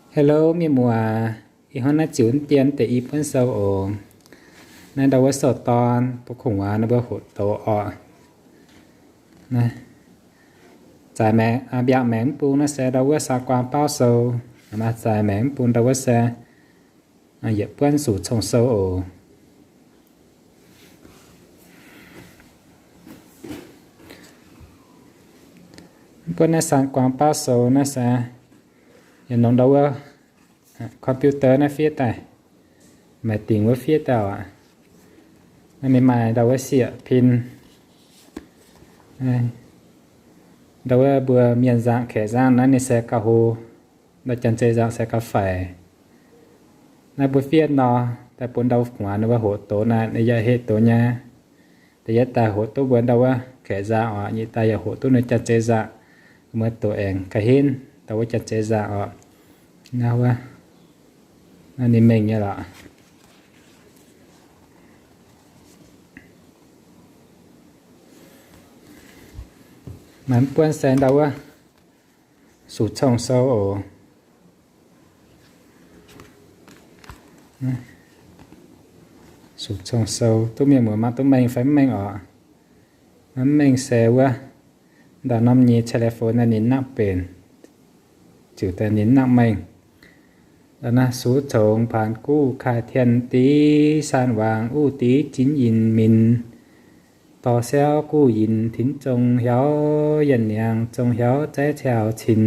Hello mienh muoz, ih hnoi naaiv ziux dien deix i buonv sou oc. Naaiv ndau wuov sou-dorn, bun kungx waac ninh mbuo hoqc doz oc. Zaaix maengx, mbiaauc maengx mv bung naaiv se ndau wuov Sang Guang Bauv Sou. Zaaix maengx mv bung ndau wuov se yietc buonv Sux Cong Sou oc. Mv buonv naaiv Sang Guang Bauv Sou naaiv se yiem nongx ndau wuov computer naaiv fiev daaih, maaih dingc wuov fiev daaih aqv. Naaiv ninh maaih ndau wuov sieqv pin. Ndau wuov mbuo mienh nzangc kaeqv nzangc naaiv ninh se gauh hlo, ndau janx-zei nzangc se gauh faix. Naaiv mbuo fiev nor, daaih bun ndau gu'nguaaz ninh mbuo hoqc doz naaiv, ninh yaac heqv doz nyei. Da'yietv daaih hoqc duqv mbuo ndau wuov kaeqv nzangc oc, nyeic daaih yaac hoqc duqv ninh janx-zei nzangc. Mbuo doqc aengx ga'hinv ndau wuov janx-zei nzangc oc. Naaiv wuov, naaiv ninh mengh nyei lorqc. Naaiv mv buonv se ndau wuov Sux Cong Sou oc. Sux Cong Sou duqv mienh muoz mangc duqv mengh fai mv mengh oc. Mv mengh se wuov, ndau norm nyei telephone naaiv ninh nangv benx, ziux daaih ninh nangv mengh. Naaiv, Sux congx paanx guv kaaix tien div, san wangc uv div ginv yinh minc. Dorh siauv guv yinh tinx zong hiauv yienc niangx, zong hiauv zaiv ciaux cin.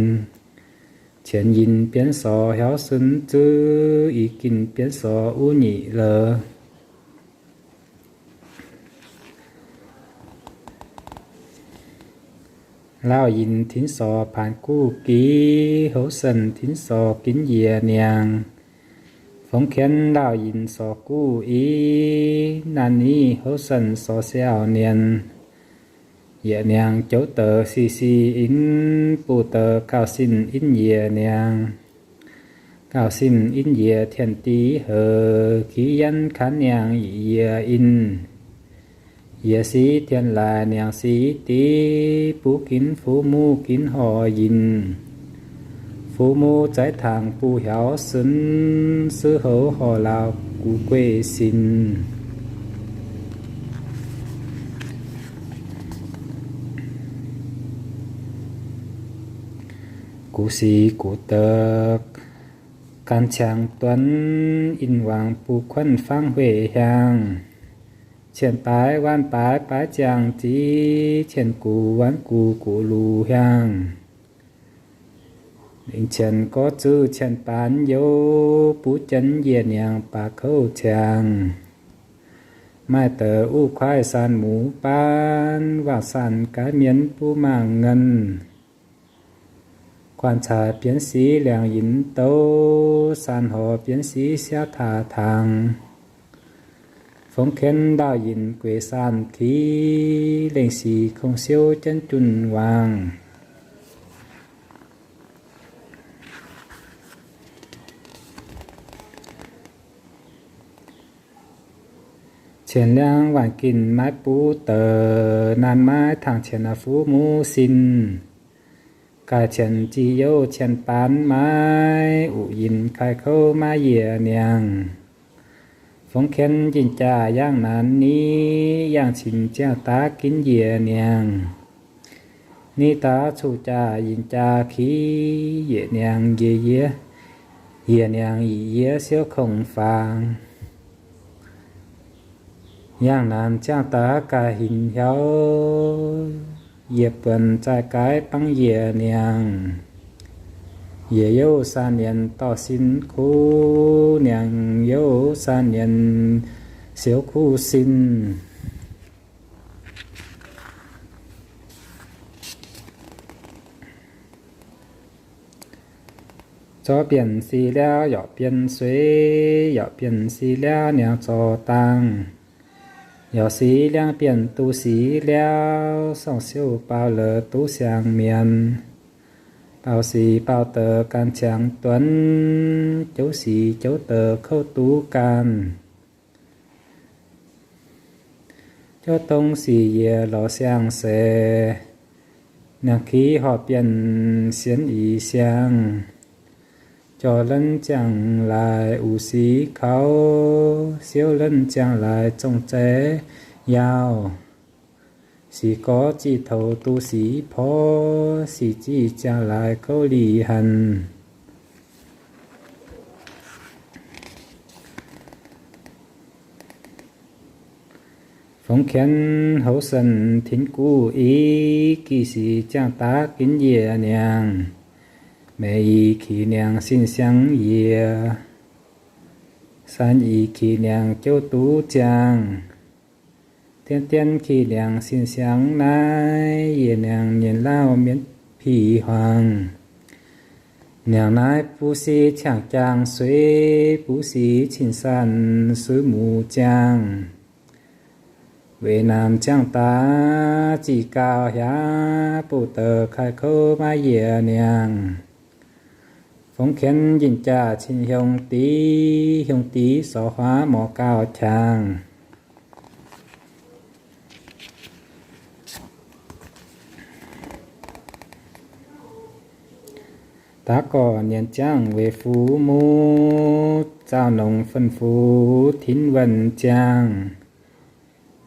Qienx yinh bienv sorc hiauv sun zuv, i ginh bienv sorc uv nyic lez. Lauh yinh tinx sorc paanx guv giv, houv sen tinx sorc ginv yiec niangx. Fongx kien lauh yinh sorc guv i, naanh niv houv sen sorc siauv nienx. Yiec niangx jouv deix si si in, buv deix gauh sin in yiec niangx. Gauh sin in yiec tien div heix, kiv yienv kanv niangx yiec in. Yiec si tien laaix niangx si div, buv ginv fuv muv ginv horc yinh. Fuv muv zaiv tangx buv hiauv sun, suv houv horc lauh guv gueiv sin. Guv sic guv deix gan ciangx duonv, in wangc buv kuonv fangv hueic hiaangx. Cien baaix waanc baaix baaix ziangh zic, cien guv waanc guv guv luc hiaangx. Lingc cien gorx zuqc cien baanx youz, buv jienv yiec niangx baac kouv ciangx. Maaih deix uv kuaaiv saan muc baanv, waanc saan gaaix mienv buv mangc ngenh. Guanh caaix bienx sic liangx yinh douv, saan horc bienx sic siaauv taax tangx. Fongx kien lauh yinh gueic saan kiv, lengh sic kong siouv jienv junh wangc. Cien liangv waanc ginh maiv buv deix, naanh maiv tangx cien fuv muv sin. Gaaih cien zic youh cien baanx maiv, uqc yinh kaaix kouv maiv yiec niangx. Fongx kien njinh jaax yangh naanc niv, yangh cin ziangh daav ginv yiec niangx. Niv daav cuqv jaax yinh jaax kiv, yiec niangx njiec yie, yiec niangx yic yie siouv kongx fangx. Yangh naanc ziangh daav gaaih hinc hiauv, yie buonc zaih gaaix bangv yiec niangx. Yiec youh saan nienx dorh sin kuv, niangx youh saan nienx siouv kuv sin. Zorqv bienh sic liauv, yorqc bienh sueiv, yorqc bienh sic liauv niangx zorc dangh. Yorqc sic liangv bienh duqv sic liauv, sorng-siouv baaux lez duqv siang-mienh. Baaux sic baaux deix gan ciangx duonv, jouv sic jouv deix kouv duqv ganh. Jouv dongh sic yiec lorz siang-seix, niangx kiv horpc bienh sienx ih siang. Jauv-lenv ziangh laaix uv sic kaux, siouv-lenv ziangh laaix zong zeiv yaauh. Sic gorx ziqc toux duqv sic porv, sic ziqc ziangh laaix kouv lih hanc. Fongx Kien houv sen tinx guv i, gih sic ziangh daav ginv yiec niangh. Maeqc i kih niangh sin siangx yiec, san i kih niangh jouv duqv ziangh. Dien dien kih niangh sin siangx naaiv, yiec niangh nyienh lauh mienv pic huangc. Niangh naaiv buv sic qangx jaang suiv, buv sic cin-sanh suiv muc ziangh. Weic naamh ziangh daav ziqc gauh hiaav, buv douh kai kouv maiv yiec niangh. Fongx Kien yinh jaax cin hiong div, hiong div sorc huaav morc gauh qangx. Daav gorqv nienx ziangv weic fuqv muv, zaauh nongx fen-fux tinv wuonh ziangh.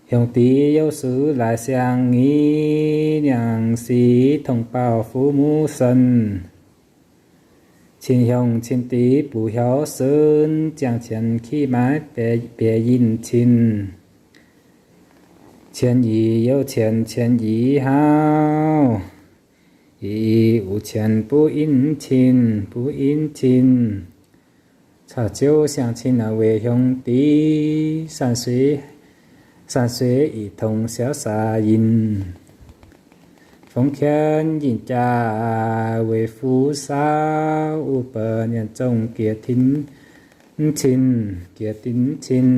Hiong div youv suiv laaix siang-nyic, niangh sic tongx baaux fuqv muv sen. Cin hiong cin div buoz hiauv sun, ziangh qienx kiv maiv bieix yinh cin. Cien yic youv cien, cien yic hauv, yic wuc cien buv inv cin, buv inv cin. Caux ziouv siang-cin weic hiong div, san suiv, san suiv ih tongx siauv saax yinh. Fongx Kien yinh jaax weic fuqv saauv, uv baac nyanc zong giex tinv cin, giex tinv cin.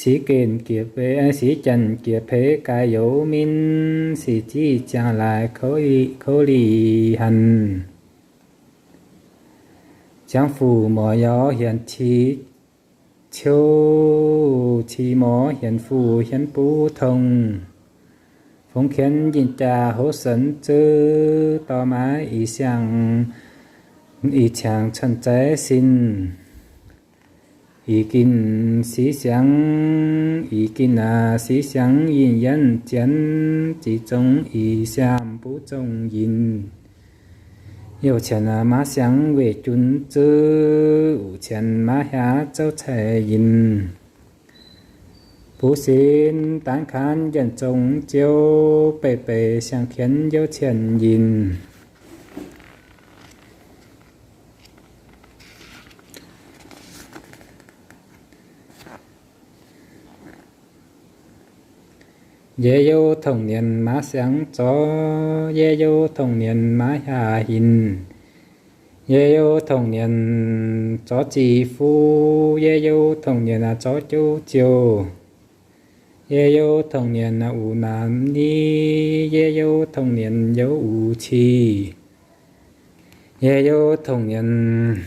Sic gen giex, sic janx giex peix gaax youz minv, sic ziqc ziangh laaix kouv lih hanc. Ziangh fuqv morc yaac hienx qiex ciouv, qiex morc hienx fuqv hienx buv tong. Fongx Kien yinh jaax houv senx zuov dorh maiv ih siang, ih qangx cun zaiv sin. Ih ginh sic siangx, ih ginh aac sic siangx yinh yienv jienv, zic zong ih siaam buv zong yinh. Youh qienx aac maiv siangx weic junc zuov, wuc qienx maiv hiaav zouv caih yinh. Buv sin daanv kaanv yienc zong ziouv, beiv beiv siang-kienx youv cien yinh. Yie youh tongh nienx maiv siangx zorv, yie youh tongh nienx maiv hiaav hinc. Yie youh tongh nienx zorv ziqc fuqv, yie youh tongh nienx zorv jouv ziouh. Yie youh tongh nienx uix naamh ni, yie youh tongh nienx youh uix ci. Yie youh tongh nienx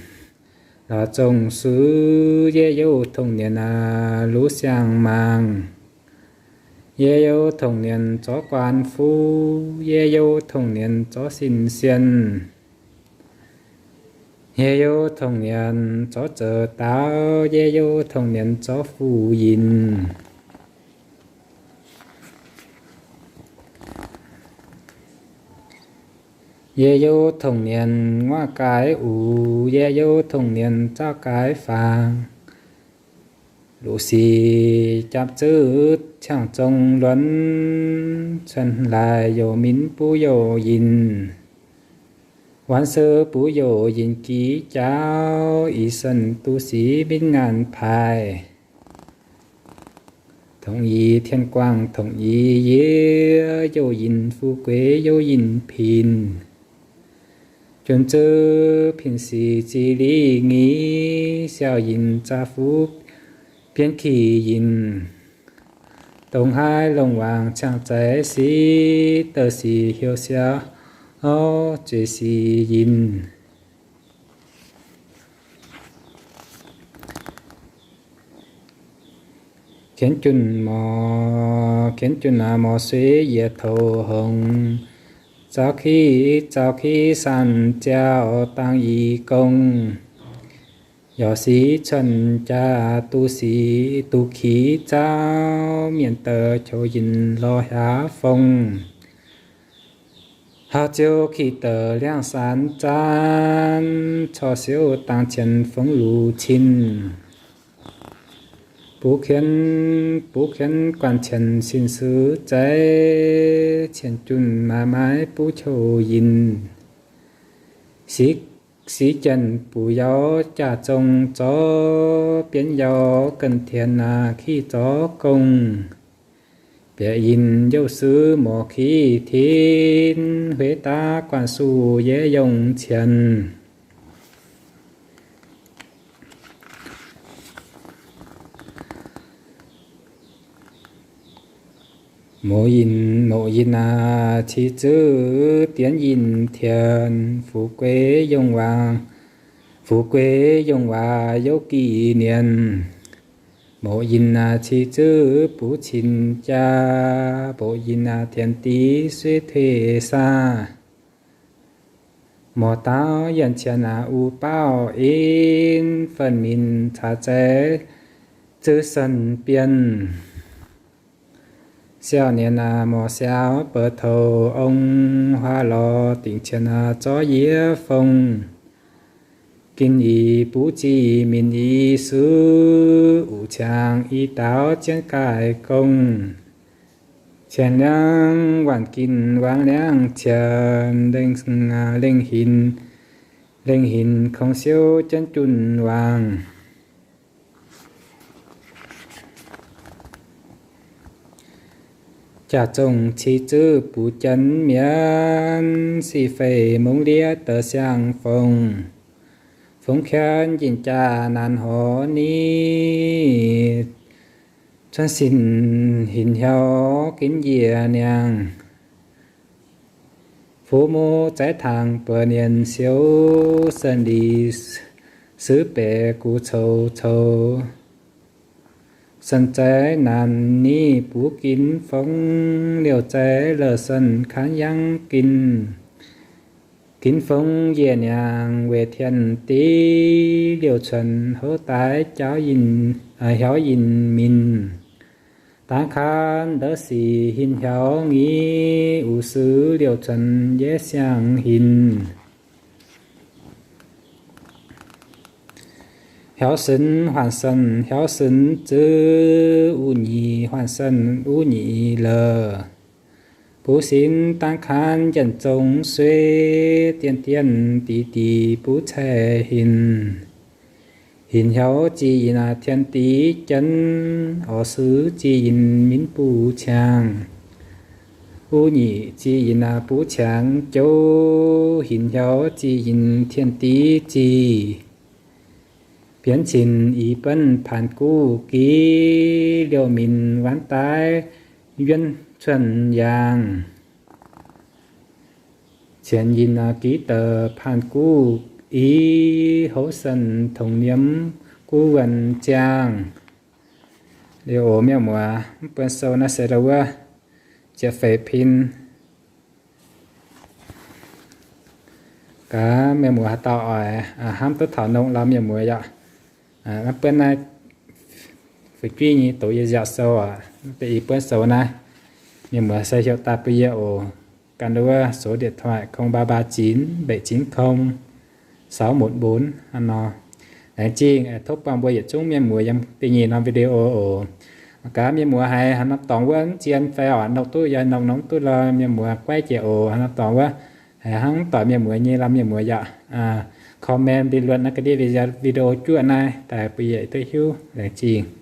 la'zongh suiv, yie youh tongh nienx luv siang-maang. Yie youh tongh nienx zorv guaan fuqv, yie youh tongh nienx zorv sin sien. Yie youh tongh nienx zorv zoux daauv, yie youh tongh nienx zorv fuqv yinh. Yie youh tongh nienx nguaaiv gaaix uix, yie youh tongh nienx zaauv gaaix faang. Luv sic jaapv zuov ciangv zong luonx, cuotv laaih youh minv buv youh yinh. Waanc sou buv youh yinh giv jaauv, ih sen duqv sic minv ngaanc paaix. Tongx ih tien guangc tongx ih yie, youh yinh fuqv gueix youh yinh pinc. Junv zuov pinc sic zic lic nyic, siaauh yinh zaa fuqv bienv kih yinh. Dongh haaix longc wangc ciangh zeix sic, douh sic heuc siaauh zueiz sic yinh. Kienx junh morc, kienx junh aac morc suiv yietc touc hongx. Zaux kiv zaux kiv saanh ziaauh dangh i gong. Yaac sic cuotv jaax duqv sic duqv kiv zauv, mienh deix qouv yinh lorz hiaav fong. Haaix ziouc kiv deix liangv saanx zaanv, corc siouv dangx cien fongv luc cin. Buv kienx, buv kienx guanh cien sin suv zeiv, cien junh maaiz maaiz buv qouv yinh. Sic, sic jienv buv yaauz jaax zong zorv, bienv yaauz ganh tien aqv kiv zorv gong. Bieqc yinh youh suv morc kiv tin, hueiv daav guanh suv yie yongh cien. Mouz yinh, mouz yinh aac, cih zuqc dienv yinh tien, fu'jueiv yongh waac, fu'jueiv yongh waac youv gih nienc. Mouz yinh aac, cih zuqc buv cin jaa, mouz yinh aac, tien div suiv tuix saah. Morc daauv yienh cien aac, uv baauv in, fun minc caax zeiz zuov sen bienh. Siau nienc aac, morc siau beu toux ong, huaav lorz dingc cien aac, zorv yie fong. Ginh i buv zic minc i suv, uqc ciangx i daauv jienv gaaih gong. Cien liangv waanc ginh wangv liangv cien, lengh, lengh hinc, lengh hinc kong siouv jienv junh wangc. Jaax zong cih zuqc buv jienv mienv, sic fei mungv liev deix siang-fong. Fongx kienx yinh jaax naanc horc ni, cuotv sin hinc hnyouv ginv njiec niangh. Fuqv muv zaiv tangx buoz nienc siouv, sen lic suv beic gux coux coux. Sen zaiv naanc ni buv ginv fongx, liouh zaiv la'sen kaanv yangv ginh. Ginv fongx njiec niangc weic tien div, liouh cuonx houv daaih jaauv yinh, hnyouv yinh minc. Dangv kaanv ndouv sic hinc hnyouv nyic, uv suv liouh cuonx yie siang-hinc. Hnyouv sinx huaanh sen hnyouv sinx zuv, uv nyic huaanh sen uv nyic la'buv sinx dangv kaanv yienc zong suiv, dien dien dic dic buv caih hinc. Hinc hnyouv zic yinh aac, tien div jienv oix suv zic yinh minv buv ciangx. Uv nyic zic yinh aac, buv ciangx jouv, hinc hnyouv zic yinh tien div zic. Bienv cin i benv paan guv giv, liouh minc waanv daaih yuonv cuonx yaangh. Cien yinh aac, giv deix paan guv i, houv sen tongx nyiemv guv wuonh ziangh. Liuz oc mienh muoz, mv buonv sou naaiv se wuov ziepc feix pin. Gaax mienh muoz haaix dauh oix hnamv duqv taux nongx lorz mienh muoz yaac maiv buonv naaiv fu'jueiv nyei doqc yie nziaauc sou aqv. Deix i buonv sou naaiv, mienh muoz se heuc daaih bun yie oc. Gan wuov số điện thoại không ba ba chín bảy chín không sáu một bốn hnangv nor. Laengz zingh tov buangh mbuo yietc zungv mienh muoz yiem da'nyeic norm video oc. Gaax mienh muoz haiz haaix norm dorngx wuov mv zien fai oc, nongh duqv yaac nongh, nongh duqv lorh mienh muoz guaiv jiex oc. Haaix norm dorngx wuov haiz hnangv doic mienh muoz nyei lamh mienh muoz yaac comment bình luận naaiv ga'ndiev video juoqv naaiv daaih bun yie duqv hiuv. Laengz zingh.